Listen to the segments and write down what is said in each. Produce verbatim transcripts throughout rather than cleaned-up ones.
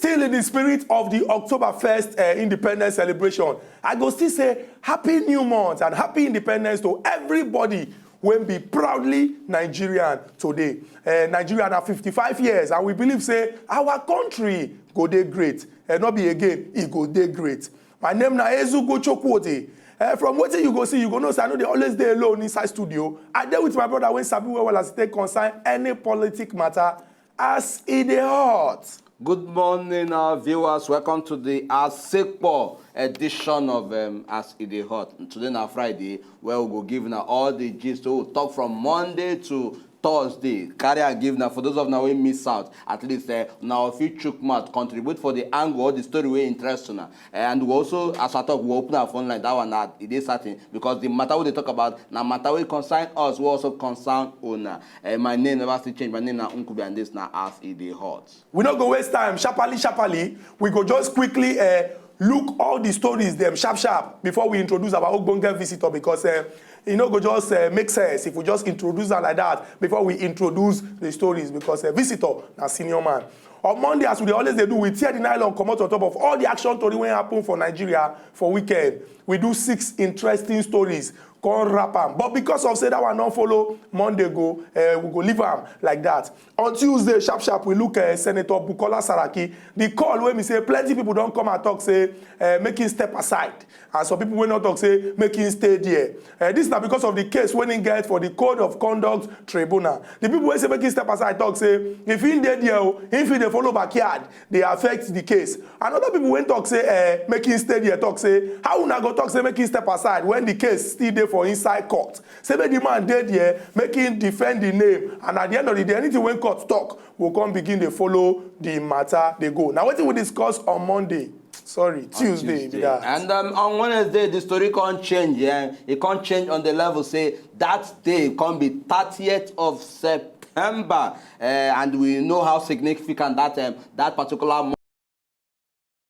Still in the spirit of the October first uh, independence celebration, I go still say happy new month and happy independence to everybody wey be proudly Nigerian today. Uh, Nigeria na fifty-five years, and we believe say our country go dey great. Uh, no be again, e go dey great. My name na Ezugo Chukwuode. Uh, from wetin you go see, you go know say I no dey always dey alone inside studio. I dey with my brother wey sabi well well as e take concern any politic matter as e dey hot. Good morning, our viewers. Welcome to the Asekpo edition of um, As E Dey Hot. Today na Friday, where we go give na all the gist. So we talk from Monday to Thursday. Carry and give na for those of now we miss out. At least uh, now if you chook mouth, contribute for the angle or the story wey interest una. Eh, and we also, as I talk, we open our phone line. That one na e dey certain because the matter we dey talk about na matter wey concern us, we also concern una. Eh, my name never still change. My name na Nkubi, and this na As E Dey Hot. We no go waste time. Sharply, sharply, we go just quickly uh, look all the stories them sharp sharp before we introduce our ogbonge visitor because uh, e no go just uh, make sense if we just introduce am like that before we introduce the stories because uh, visitor na senior man. On Monday, as we dey always dey do, we tear the nylon comot on top of all the action tori wey happen for Nigeria for weekend. We do six interesting stories, come wrap am. But because of say that one don follow Monday go, uh, we go leave am like that. On Tuesday, sharp sharp, we look at uh, Senator Bukola Saraki. The call wey be say plenty people don come and talk say uh, make him step aside. And some people wey no talk say make him stay there. Uh, this na because of the case wey him get for the Code of Conduct Tribunal. The people wey say make him step aside talk say if him dey there, oh, him fit dey follow backyard, dey affect the case. And other people wey talk say uh, make him stay there talk say how una go talk say make him step aside when the case still dey for inside court. Say make the man dey there, make him defend the name, and at the end of the day, anything wey court talk go come begin dey follow the matter dey go. Na wetin we discuss on Monday. Sorry, Tuesday be that. And um, on Wednesday, the story can't change. Yeah, it can't change on the level. Say that day can be thirtieth of September, uh, and we know how significant that um, that particular month.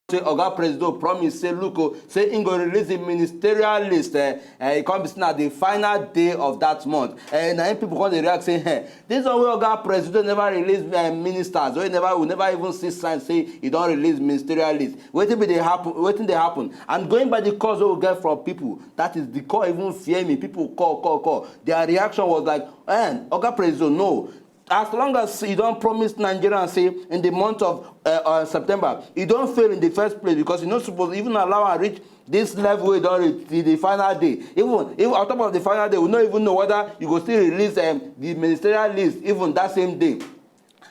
Say Oga Presido promise say look o say im go release im ministerial list eh, eh, e come be say na the final day of that month eh, na im people come dey react say eh, this one wey Oga Presido never release eh, ministers wey never we never even see sign say e don release ministerial list wetin be dey happen wetin dey happen and going by the calls wey we get from people that is the call even fear me people call call call their reaction was like eh, Oga Presido no as long as you don promise Nigerians say in the month of uh, uh, September you don fail in the first place because you no suppose even allow am reach this level wey don reach till the final day even even on top of the final day we no even know whether you go still release um, the ministerial list even that same day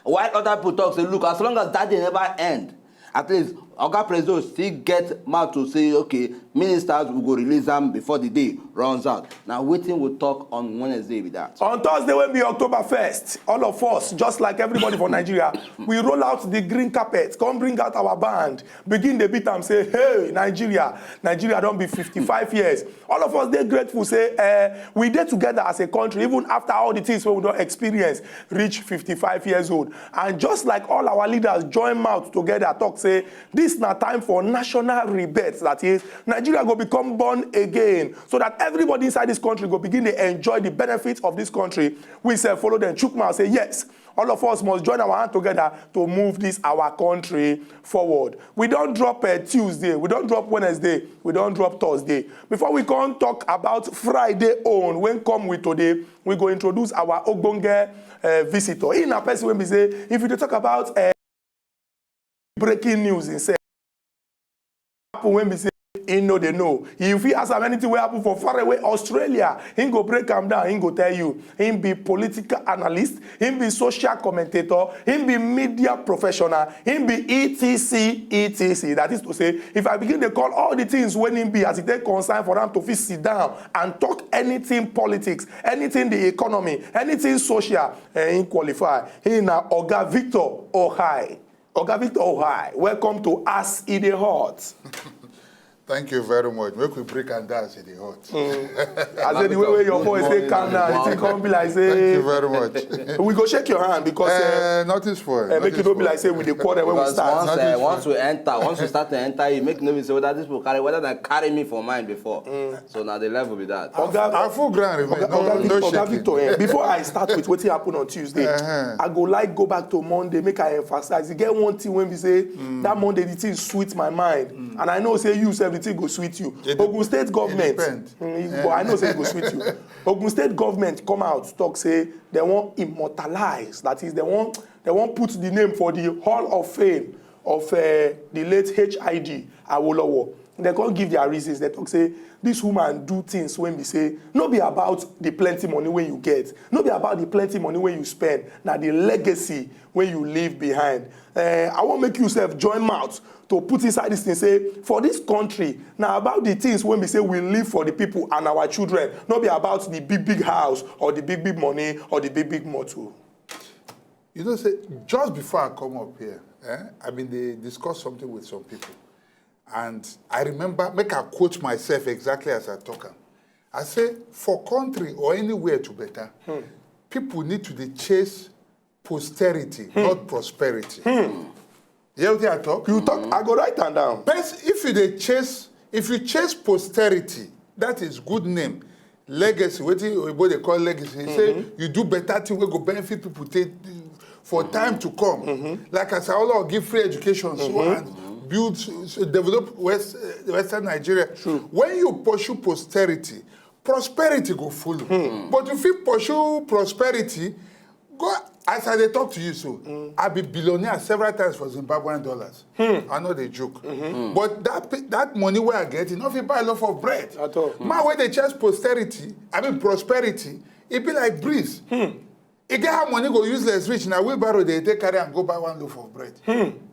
while other people talk say look as long as that day never end at least oga presido still get mouth to say okay ministers we go release am before the day runs out na wetin we talk on wednesday be that. On Thursday, wey be October first, all of us, just like everybody for Nigeria, we roll out the green carpet, come bring out our band, begin dey beat am say, hey, Nigeria, Nigeria don be fifty-five years. All of us dey grateful say eh, we dey together as a country, even after all the things wey we don experience, reach fifty-five years old. And just like all our leaders join mouth together talk say this na time for national rebirth, that is, Nigeria go become born again, so that everybody inside this country go begin dey enjoy the benefits of this country. We sef follow dem chook mouth say yes, all of us must join our hand together to move this our country forward. We don drop uh, Tuesday, we don drop Wednesday, we don drop Thursday. Before we come talk about Friday own wey come with today, we go introduce our ogbonge uh, visitor. He na person wey be say if you dey talk about uh, breaking news himself happen wey be say he no dey know. If you ask am anything wey happen for far away Australia, he go break am down, he go tell you. He be political analyst, he be social commentator, he be media professional, he be E T C, E T C. That is to say, if I begin to call all the things when he be as it take concern for am to fit sit down and talk anything politics, anything the economy, anything social, eh, he qualify. He na Oga Victor Ohai. Oga Victor Ohai, welcome to As E Dey Hot. Thank you very much. Make we break and dance in the hot. I say the way wey your voice dey calm down, the thing come be like Thank you say very much. We go shake your hand because uh, Uh, nothing spoil. uh, make e no be like say we dey quarrel when we Because start. once, uh, once we enter, once we start to enter, you make no be say whether this people carry, whether they carry me for mind before. So now the level be that. Oga, Our full ground remain. Oga, No, Oga, no Victor, Oga shaking. Victor, eh, before I start with wetin happen on Tuesday, Uh-huh. I go like go back to Monday, make I emphasize. E get one thing wey be say that Monday the thing sweet my mind, and I know say you sef the thing go sweet you. It Ogun State it government, depend. mm, but I know say e go sweet you. Ogun State government come out talk say they wan immortalize, that is, they wan they wan put the name for the Hall of Fame of uh, the late H I D Awolowo. They come give their reasons. They talk say this woman do things wey be say no be about the plenty money wey you get, no be about the plenty money wey you spend, na the legacy wey you leave behind. Uh, I wan make you sef join mouth to put inside this thing say for this country na about the things wey be say we leave for the people and our children, no be about the big big house or the big big money or the big big motor. You know, say just before I come up here, eh, I been dey discuss something with some people, and I remember make I quote myself exactly as I talk am. I say for country or anywhere to better, people need to dey chase posterity, not prosperity. You hear wetin I talk? You talk, I go write am down. Pers- if you dey chase, if you chase posterity, that is good name, legacy. Wetin oyibo dey call legacy? He say you do better thing wey go benefit people take for time to come. Like as Awolowo give free education, so and build, so develop West uh, Western Nigeria. When you pursue posterity, prosperity go follow. But if you pursue prosperity, go as I dey talk to you so, I be billionaire several times for Zimbabwean dollars. I no dey joke. But that pe- that money wey I get, e no fit buy loaf of bread. At all. Man wey dey chase posterity, I mean prosperity, e be like breeze. E get how money go useless reach, na wheelbarrow dey take carry am go buy one loaf of bread.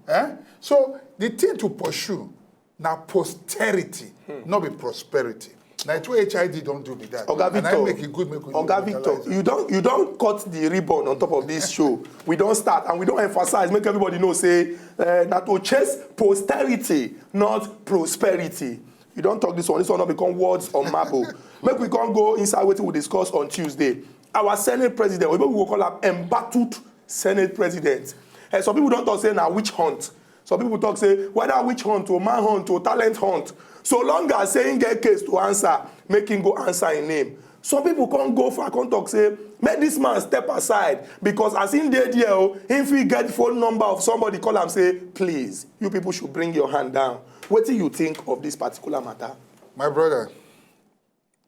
Eh? So the thing to pursue na posterity, no be prosperity. Na it wey H I D don do be that. Oga And I Victor, make it good, make we Oga utilize Victor, am. you don you don cut the ribbon on top of this show. We don start and we don emphasize, make everybody know say uh, na to chase posterity, not prosperity. You don talk this one. This one no become words on marble. Make we come go inside wetin we discuss on Tuesday. Our Senate President, or maybe we go call am embattled Senate President. Uh, some people don talk say na witch hunt. Some people talk say whether witch hunt or man hunt or talent hunt, so long as say him get case to answer, make him go answer him name. Some people come go far, come talk say make this man step aside because as him dey there, oh, him fit get phone number of somebody, call am say please, you people should bring your hand down. Wetin you think of this particular matter? My brother,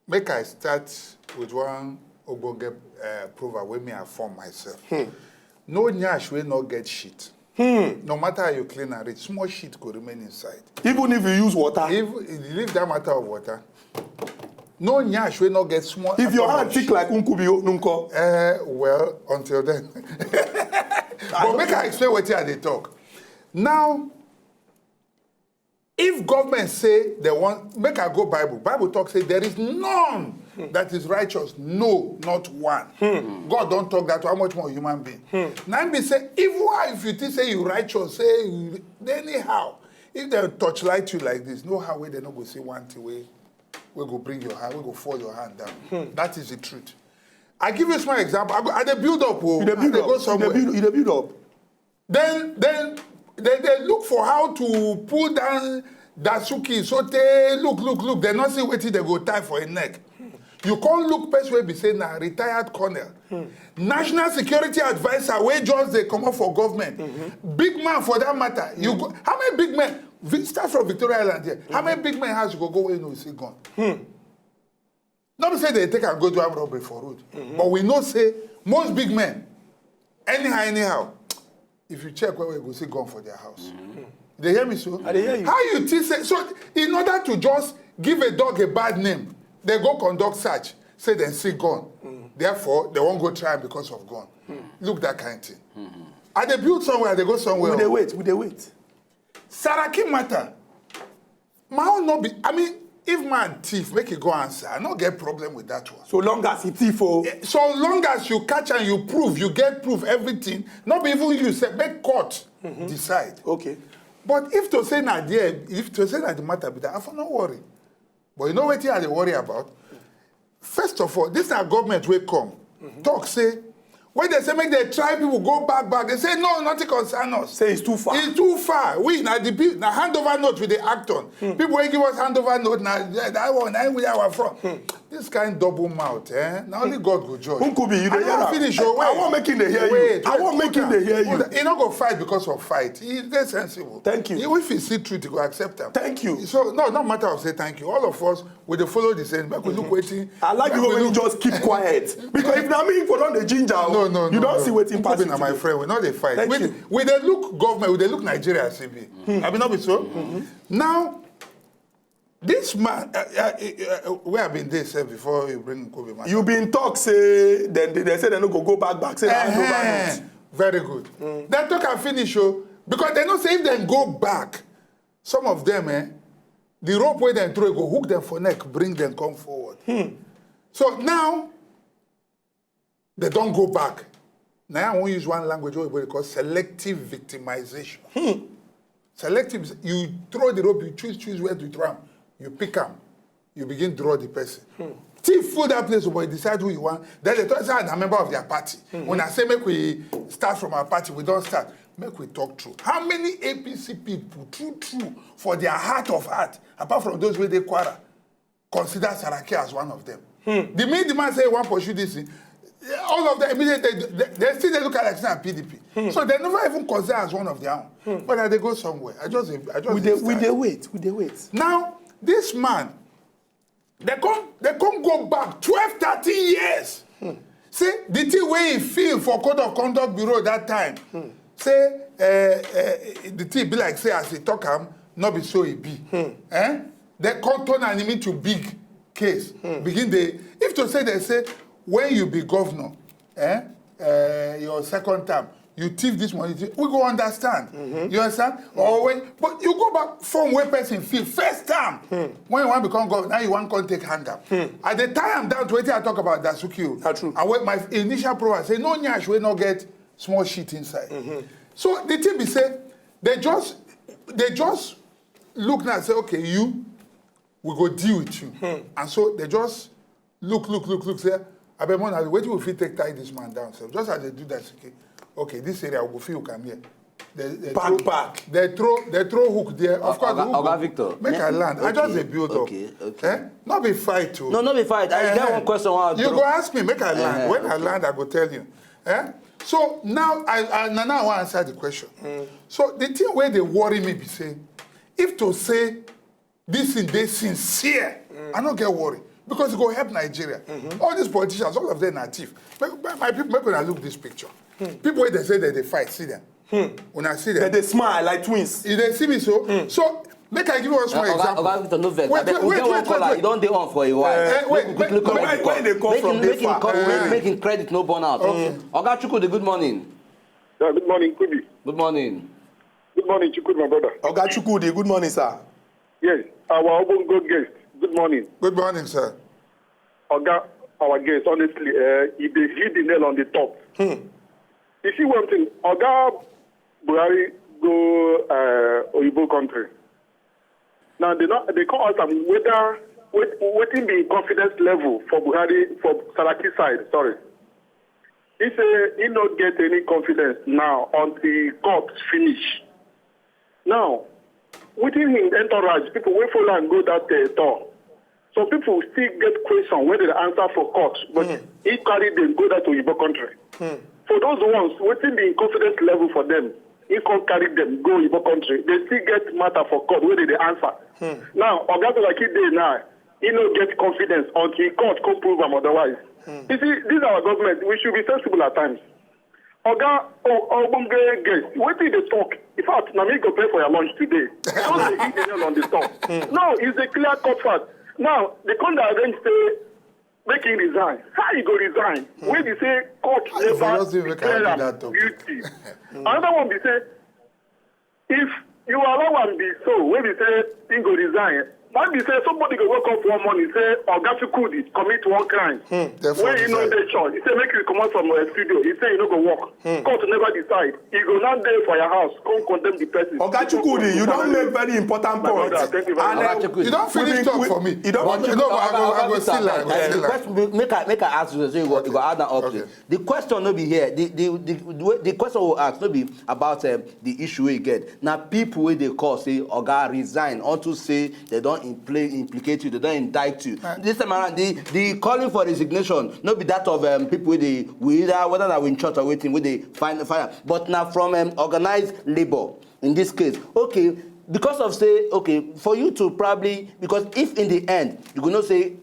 make I start with one ogbonge uh, proverb wey me I form myself. No nyash wey no get shit. No matter how you clean and reach, small shit go remain inside. Even if you use water, If you leave that matter of water, no nyash wey no get small. if your atom hand of thick shit. Like nkubi, nko. Uh, well, until then. But make I explain wetin I dey talk. Now, if government say they want, make I go Bible. Bible talk say there is none that is righteous, no, not one. God don talk that. How much more human being? Now be say even if you think say you righteous, say you, anyhow, if they torchlight you like this, no how wey they no go see one thing wey wey go bring your hand, wey go fall your hand down. That is the truth. I give you small example. I, go, I dey build up. Oh, You dey I build dey up. go You somewhere. dey build, you dey build up. Then then they dey look for how to pull down Dasuki so tey look look look, dem no see wetin dem go tie for im neck. You come look person wey be say na retired colonel, national security adviser wey just dey comot for government, big man for that matter. You go, how many big men? Vi- Start from Victoria Island here. How many big men house you go go wey you no see gun? No be say they take am go do armed robbery for road, but we know say most big men, anyhow anyhow, if you check well well, you go see gun for their house. They hear me so? I dey hear you. How you think say so? In order to just give a dog a bad name, they go conduct search, say dem see gun. Therefore, they wan go try am because of gun. Look that kind thing. I dey build somewhere, I dey go somewhere. We dey wait, we dey wait. Saraki matter. My own no be. I mean, if man thief, make e go answer. I no get problem with that one. So long as he thief, oh. So long as you catch and you prove, you get proof, everything. No be even you say make court decide. Okay. But if to say na there, if to say na the matter be that, I for no worry. But you know wetin I dey worry about? First of all, this na government wey come talk say, when they say make they try people go back back, they say no, nothing concern us. Say it's too far. It's too far. We na the people na handover note we dey act on. People wey give us handover note na that one na we our front. This kind double mouth, eh? Na only God go judge. Nkubi, you dey hear am? Finish o. I wan make him dey hear you. I wan make him dey hear you. He no go fight because of fight. He dey sensible. Thank you. If he see truth, he go accept am. Thank you. So no, no matter of say thank you. All of us we dey follow the same. Make we look wetin. I like the way when you just keep quiet, because if na me, for don dey ginger. No, no, no. You don see wetin pass. Nkubi na my friend. We no dey fight. Thank we, you. We dey look government. We dey look Nigeria as e be. I be no be so. Now, this man, uh, uh, uh, uh, where I been dey sef before you bring Nkubi matter. You been talk say dem dey say dem no go go back back. Say na handover Eh, note. Very good. Dem talk am finish o, because dem know say if dem go back, some of them, eh, the rope wey dem throw go hook dem for neck, bring dem come forward. So now they don go back. Now I wan use one language wey we call selective victimization. Selective, you throw the rope, you choose choose where to throw am, you pick am, you begin draw the person. Thief full that place, but you decide who you want. Then they talk say, "Ah, na member of their party." When I say make we start from our party, we don start. Make we talk true. How many A P C people, true true, for their heart of heart, apart from those wey dey Kwara, consider Saraki as one of them? The minute the man say he wan pursue this thing, all of them immediately they, they, they still dey look at like say na P D P. So they never even consider as one of their own. But I dey go somewhere. I just I just We dey we start. Dey wait. We dey wait. Now this man, they come they come go back twelve, thirteen years. Say the thing wey he feel for code of conduct bureau that time. Say uh, uh, the thing be like say as he talk am, no be so e be. Eh? They come turn am into big case. Begin dey, if to say they say when you be governor, eh, uh, your second term, you thief this money, we go understand. You understand? Or when, but you go back from where person feel first time. When you wan become governor, now you wan come take hand am. I dey tie am down to wetin I talk about Dasuki o. Na true. And when my initial program say no nyash wey no get small shit inside. So the thing be say they just they just look now say, "Okay, you, we go deal with you." And so they just look look look look say, "Abeg, mona, wetin we fit take tie this man down?" So just as they do that, okay, okay, this area we go feel come here. They, they Pack throw, back. They throw they throw hook there. Of course, Oga- the hook Oga go- Victor. Make I land. I just dey build up. Okay, okay. Eh? No be fight o. No, no be fight. I get Eh, one question I wan You throw. Go ask me, make I land. Eh, When I okay. land, I go tell you. Eh? So now I, I now now I wan answer the question. So the thing where they worry me be say, if to say this thing they sincere, I no get worry because it go help Nigeria. All these politicians, all of them are thief. Make, make my people, make una look this picture. People wey they say that they fight, see them. Una see them. Dem dey smile like twins. You dey see me so? So make I give you one small Oga example. Oga Victor, no vex. Wait, Abeg, wait, we wait, get one wait, caller. wait. You don dey on for a while. Eh, wait, Make we quickly wait, come where- on the where call. they come Make from him- dey make him far. come- Eh. make- Make him credit no burn out. Oga Chuku, the good morning. Yeah, good morning, Kubi. Good morning. Good morning, Chukwudi, my brother. Oga Chukwudi, good morning, sir. Yes, our Obongo guest. Good morning. Good morning, sir. Oga, our guest, honestly, uh, he dey hit the nail on the top. You see one thing, Oga Buhari go uh, Oyibo country. Now they not they come ask am whether wait, wetin be confidence level for Buhari for Saraki side. Sorry, he say he not get any confidence now until court finish. Now, within him entourage, people wey follow am go that uh, tour. Some people still get question wey dem answer for court, but he carry them go that Oyibo country. For those ones, wetin be him confidence level for them? He come carry them go Oyibo country. They still get matter for court wey dem dey answer. Now, Oga Saraki dey now, he no get confidence until court come prove am otherwise. You see, this our government, we should be sensible at times. Oga o- Ogbonge guest, wetin you dey talk? In fact, na me go pay for your lunch today. Just dey hit the nail on the top. No, it's a clear cut fact. Now, they come dey arrange say make him resign. How he go resign? Wey be say court How you for never just say make I declare do am that topic? Guilty. Another one be say if you allow am be so, wey be say he go resign, Why be say somebody go wake up one morning, say Oga Chukwudi commit one crime? Wey he no dey church. He say make you comot from uh, studio. He say you no go work. Court never decide. He go now dey for your house, come condemn the person. Oga Chukwudi, you don make very important point. And uh, you don finish talk for me. You don finish. No, but I go, I go still lie. Question, make I make I ask you, so you go, you go add am up. The question no be here. The the the, the, way, the question we ask no be about um, the issue we get. Na people wey dey call say Oga resign unto say they don impl- implicate you, they don indict you. This time around, the the calling for resignation no be that of um, people wey dey we either whether na we in church or wetin wey dey find fire, but na from um, organized labour in this case. Okay, because of say okay for you to probably because if in the end you go know say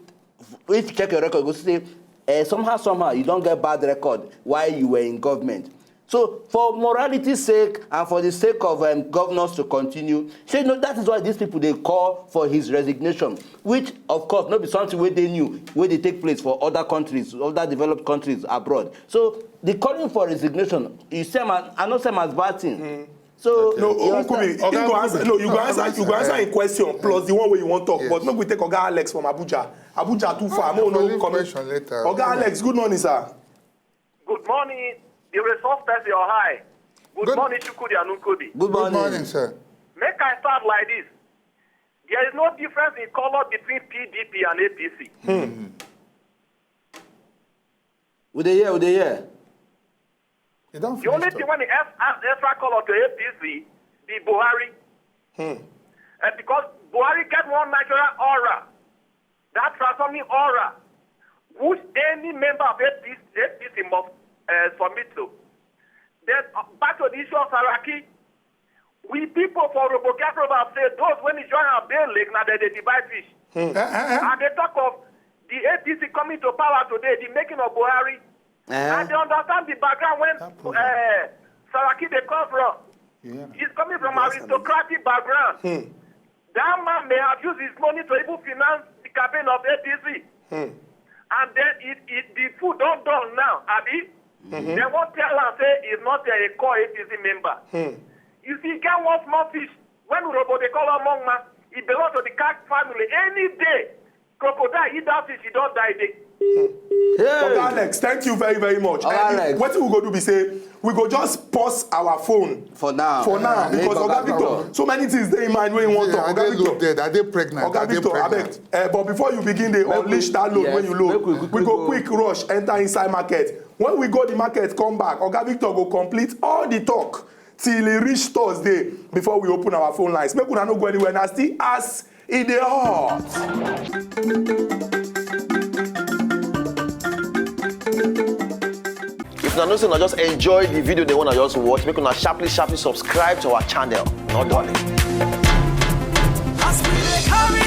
if you check your record, you go see say uh, somehow somehow you don get bad record while you were in government. So for morality sake and for the sake of um, governors to continue, say no, that is why these people dey call for his resignation, which of course no be something wey dey new, wey dey take place for other countries, other developed countries abroad. So the calling for resignation, you see am as, I no see am as bad thing. So no, you Nkubi, understand? Oga you go answer, Nkubi, no, you go no, answer, Oga you go answer Nkubi, in question plus the one wey you wan talk, yes. But make we take Oga Alex from Abuja. Abuja too far. Ah, no, no, no, come question later. Oga Alex, good morning, sir. Good morning. The resource person, your high. Good, good morning, Chukwudi and Nkubi. Good morning. Good morning, sir. Make I start like this. There is no difference in color between P D P and A P C. Hmm. We dey hear, we dey hear. The only thing wey dey extra color to A P C be Buhari. Hmm. And because Buhari get one natural aura, that transforming aura, which any member of A P C, A P C must uh, submit to. Then uh, back to the issue of Saraki, we people for Robo get proverb say those when you join a Bay Lake now they, they divide fish. Hmm. Eh, eh, eh. And they talk of the A P C coming to power today, the making of Buhari. Eh? And they understand the background when uh, Saraki they come from. Yeah. He's coming from aristocratic background. Hmm. That man may have used his money to even finance the campaign of A P C. Hmm. And then it, it, the food don't done now, Abi. Mm-hmm. They won't tell us say he's not a core A P C member. Hmm. You see, get one small fish. When Urobo they call Amongma, he belongs to the cat family. Any day, crocodile eat that fish, he don't die day. Hey. Oga Alex, thank you very, very much. Oga Alex. What we go do be say, we go just pause our phone for now. For now, because Oga Victor, so many things dey in mind when you want to. Oga Victor, I dey pregnant. Oga Victor, abeg. Uh, but before you begin, they unleash that load yes, when you load. We, we, we go quick rush, enter inside market. When we go the market, come back. Oga Victor go complete all the talk till e reach Thursday before we open our phone lines. Make una no go anywhere. Na still as e dey hot. If una know say una just enjoy the video they wanna just watch, make una sharply sharply subscribe to our channel. No darling. As we dey carry